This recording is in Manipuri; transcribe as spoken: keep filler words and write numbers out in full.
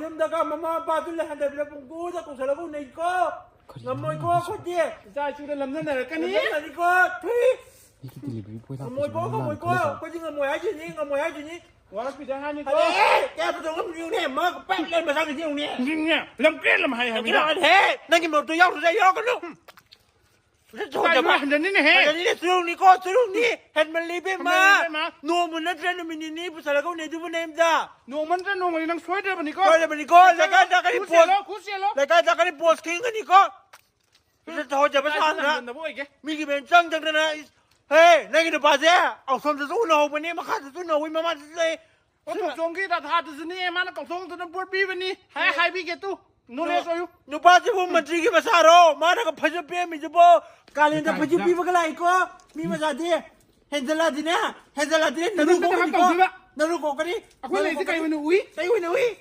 ꯌꯨꯝꯗꯒ ꯃꯃꯥ ꯃꯄꯥꯁꯨ ꯂꯩꯍꯟꯗꯕꯤꯗ ꯄꯨꯡꯀꯣꯏꯗ ꯀꯣꯏꯁꯜꯂꯒ ꯎꯅꯩꯀꯣ꯫ ꯉꯝꯃꯣꯏꯀꯣ ꯑꯩꯈꯣꯏꯗꯤ꯫ ꯏꯆꯥ ꯏꯁꯨꯗ ꯂꯝꯅꯅꯔꯛꯀꯅꯤ꯫ ꯂꯝꯅꯅꯔꯛꯀꯅꯤꯀꯣ꯫ ꯊꯨꯏ꯫ ꯑꯩꯒꯤ delivery boy ꯂꯥꯛꯄꯁꯦ ꯉꯝꯃꯣꯏꯀꯣ, ꯃꯥ ꯉꯝꯃꯣꯏꯀꯣ꯫ ꯂꯥꯛꯄ ꯃꯇꯝꯗ ꯑꯩꯈꯣꯏꯗꯤ ꯉꯝꯃꯣꯏ ꯍꯥꯏꯁꯤꯅꯤ, ꯉꯝꯃꯣꯏ ꯍꯥꯏꯁꯤꯅꯤ꯫ ꯋꯥꯔꯛꯄꯤꯗ ꯍꯥꯏꯅꯤꯀꯣ꯫ ꯑꯔꯦ, ꯀꯌꯥ ꯄꯨꯊꯣꯛ ꯉꯝꯗ꯭ꯔꯤꯅꯦ? ꯃꯥ ꯄꯥꯏꯞ ꯂꯩꯔ ꯃꯁꯥꯒꯤꯗꯤ ꯌꯦꯡꯉꯨꯅꯦ꯫ ꯅꯪꯅꯦ, ꯂꯝꯀꯦꯠ ꯂꯝ ꯍꯥꯏ ꯍꯥꯏꯕꯅꯤꯗ꯫ ꯌꯥꯔꯦꯍꯦ, ꯅꯪꯒꯤ ꯃꯔꯨꯞꯇꯣ ꯌꯥꯎꯗ꯭ꯔꯁꯨ ꯑꯩ ꯌꯥꯎꯔꯛꯀꯅꯨ꯫ ꯀꯥꯏꯅꯣ, ꯍꯟꯖꯟꯅꯤꯅꯦꯍꯦ꯫ ꯍꯟꯖꯟꯅꯤꯅꯦ, ꯆꯨꯔꯨꯡꯅꯤꯀꯣ, ꯆꯨꯔꯨꯡꯅꯤ꯫ ꯍꯦꯟꯃꯜꯂꯤ, ꯏꯕꯦꯝꯃ꯫ ꯍꯦꯟꯃꯜꯂꯤ, ꯏꯕꯦꯝꯃ꯫ ꯅꯣꯡꯃ ꯅꯠꯇ꯭ꯔ ꯅꯨꯃꯤꯠ ꯅꯤꯅꯤ ꯄꯨꯁꯜꯂꯒ ꯎꯅꯩꯗꯨꯕꯨ ꯅꯌꯨꯝꯗ꯫ ꯅꯣꯡꯃ ꯅꯠꯇ꯭ꯔ ꯅꯣꯡꯃꯗꯤ ꯅꯪ ꯁꯣꯏꯗ꯭ꯔꯕꯅꯤꯀꯣ꯫ ꯁꯣꯏꯗ꯭ꯔꯕꯅꯤꯀꯣ꯫ ꯂꯩꯀꯥꯏ ꯇꯥꯛꯀꯅꯤ ꯈꯨꯠ ꯄꯣꯁ꯫ ꯁꯦꯜꯂꯣ, ꯈꯨꯠ ꯁꯦꯜꯂꯣ꯫ ꯂꯩꯀꯥꯏ ꯇꯥꯛꯀꯅꯤ ꯄꯣꯁ ꯈꯤꯡꯒꯅꯤꯀꯣ꯫ ꯏꯁ, ꯊꯧꯒꯠꯆꯕ ꯁꯥꯗꯅ꯫ ꯍꯟꯖꯟꯅꯕ ꯑꯣꯏꯒꯦ꯫ ꯃꯤꯒꯤ ꯃꯌꯨꯝ ꯆꯪ ꯆꯪꯗꯅ ꯏꯁ꯫ ꯍꯦ, ꯅꯪꯒꯤ ꯅꯨꯄꯥꯁꯦ ꯑꯁꯣꯝꯗꯁꯨ ꯎꯅꯍꯧꯕꯅꯦ, ꯃꯈꯥꯗꯁꯨ ꯎꯅꯍꯧꯕꯅꯤ, ꯃꯃꯥꯡꯗꯁꯨ ꯂꯩ꯫ ꯑꯣ, ꯊꯣꯡꯆꯣꯡꯒꯤ ꯔꯥꯙꯥꯗꯨꯁꯨꯅꯦ, ꯃꯥꯅ ꯀꯧꯊꯣꯛꯇꯅ ꯕꯣꯔ ꯄꯤꯕꯅꯤ꯫ ꯍꯥꯏ, ꯍꯥꯏꯕꯤꯒꯦ ꯇꯨ꯫ Knowledge ꯑꯣꯏꯌꯨ꯫ ꯅꯨꯄꯥꯁꯤꯕꯨ ꯃꯟꯇ꯭ꯔꯤꯒꯤ ꯃꯆꯥꯔꯣ? ꯃꯥꯅꯒ ꯐꯩꯖꯨꯞ ꯄꯤꯔꯝꯃꯤꯁꯤꯕꯣ? ꯀꯥꯂꯦꯟꯗ ꯐꯩꯖꯨꯞ ꯄꯤꯕꯒ ꯂꯥꯛꯏꯀꯣ? ꯃꯤ ꯃꯆꯥꯗꯤ꯫ ꯍꯦꯟꯖꯜꯂꯛꯑꯗꯤꯅꯦ, ꯍꯦꯟꯖꯜꯂꯛꯑꯗꯤꯅꯦ, ꯅꯔꯨ ꯀꯣꯛꯀꯅꯤꯀꯣ꯫ ꯅꯔꯨ ꯀꯣꯛꯀꯅꯤ꯫ ꯑꯩꯈꯣꯏ ꯂꯩꯁꯤ ꯀꯩ ꯑꯣꯏꯅ ꯎꯏ? ꯀꯩ ꯑꯣꯏꯅ ꯎꯏ?